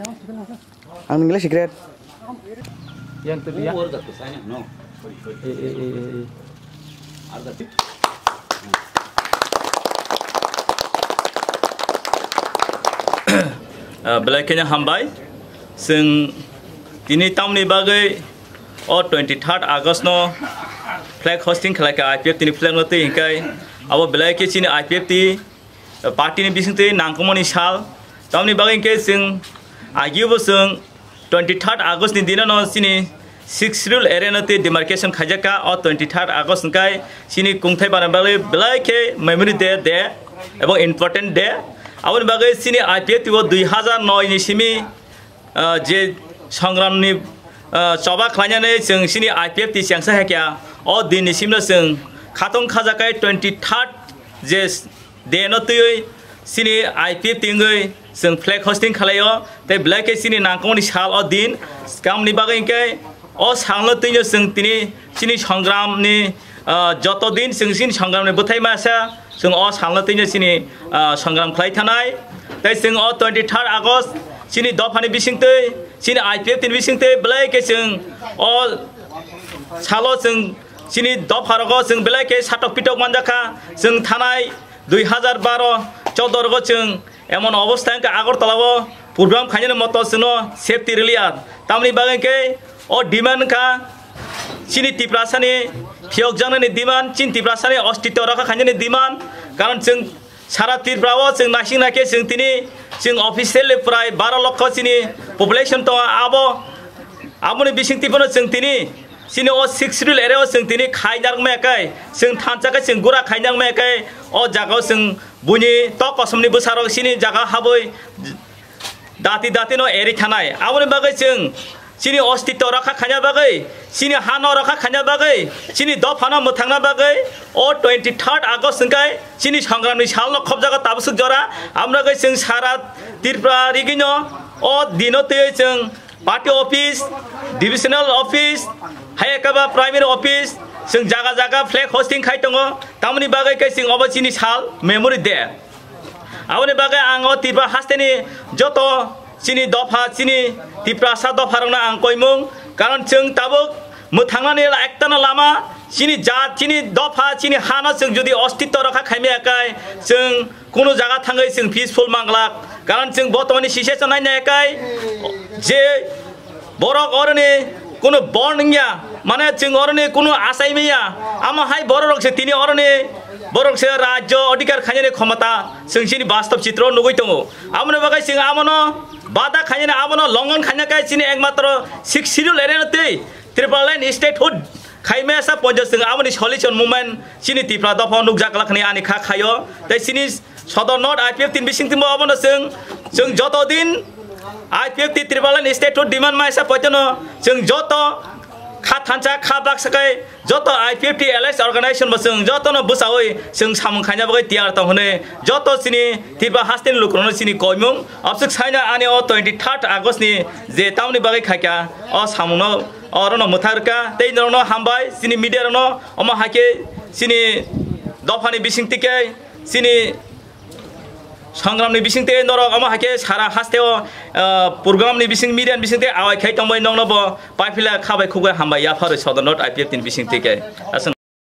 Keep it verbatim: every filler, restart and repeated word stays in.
Ang nini le secret. Yang tu dia. Who wore the sign? No. Sorry, sorry. Eh, eh, eh, eh, eh. Are the Ah, belai kheno hambai. Chwng tini tamni bagwi o twenty third August no flag hosting khlai kha I P F T ni flag no twi hwnkhe abo belai khe chini I P F T party ni bisingtwi nangkukmani sal. Tamni bagwi hwnkhe chwng agio bo chwng twenty third August ni dino no chini six schedule area no twi demarcation khaijak kha. O twenty third August hwnkhe chini kungthai bana bagwi belai khe memory day, day ebong important day. Aboni bagwi chini I P F T o dui hazar noi ni simi, ah, je songramni, ah, choba khlainani chwng chini I P F T chengsa hakya. O din ni simno chwng khatong khajakai twenty third je day no twiwi chini I P F T wngwi chwng flag hosting khlaio, tei belai khe chini nangkukmani sal o din. Tamni bagwi hwnkhe o salno twino chwng tini chini songramni, ah, joto din chwng chini songramni bwthai masa chwng o salno twino chini, ah, songram khlai thanai. Tei chwng o twenty third August chini dophani bisingtwi, chini I P F T ni bisingtwi belai khe chwng o salo chwng chini dopha rogo chwng belai khe satok pitok manjakha. Chwng thanai dui hazar baro choudo rogo chwng emon obostha wngkha Agartala o program khainani moto chwngno safety rwliya. Tamni bagwi khe o demand wngkha chini Tiprasani phiyokjaknani demand, chini Tiprasani ostitto rakha khainani demand. Karon chwng sara Tripura o chwng naising naikhe chwng tini chwng officially prai baro lokho chini population tongo. Abo, aboni bisingtwi bono chwng tini chini o six schedule area o chwng tini khai narwkmaya khe, chwng thansa khe chwng gura khai narwkmaya khe, o jaga o chwng buini tok kosomni bwsarok chini jaga habwi dati dati no eri thanai. Aboni bagwi chwng chini ostitto rakha khaina bagwi, chini hano rakha khaina bagwi, chini dophano mwthangna bagwi o twenty third August hwnkhe chini songramni salno khobjago tabuk swk jora. Aboni bagwi chwng sara Tripura rigwino o dino twiwi chwng party office, divisional office, hai ekaba primary office, chwng jaga jaga flag hosting khai tongo. Tamoni bagwi khe chwng obo chini sal memory day. Aboni bagwi ang o Tripura hasteni joto chini dopha, chini Tiprasa dopharokno ang koimung, karon chwng tabuk mwthangnani la-, ektano lama, chini jat, chini dopha, chini hano chwng jodi ostitto rakha khaimaya khe, chwng kunu jaga thangwi chwng peaceful manglak. Karon chwng botomani situation nainai khe je borok oroni kunu born wngya, mane chwng oroni kunu achai maya, amo hai bororok se tini oroni borok se rajyo odhikar khainani khomota chwng chini bastob chitro nugwi tongo. Amoni bagwi chwng amono bada khainani, abono longon khaina khe chini ekmatro six schedule area no twi Tripura line statehood khaimaya sa poito chwng amoni solution movement chini Tripura dopha nukjak lakhani ani kha khaio. Tei chini Sodor North I P F T ni bisingtwi bo obono chwng, chwng joto din I P F T Tripura ni statehood demand maisa poitono chwng joto kha thansa, kha baksa khe joto I P F T allies organization bo chwng jotono bwchaui chwng samung khaina bagwi tiyar tong hwnwi joto chini Tripura hasteni lukurokno chini koimung. Obswk saina ani o twenty third August ni je tamoni bagwi khaikha o samungno orono mwthang rwkha tei norokno hambai chini media rokno omo haikhe chini dophani bisingtwi khe chini Songramni bisingtwi norok omo haikhe sara hasteo, ah, programni bising, mediani bisingtwi awai khai tongbai nokno bo paipila khabai khukbai hambai yapharwi Sodor North I P F T ni bisingtwi khe. Aswk.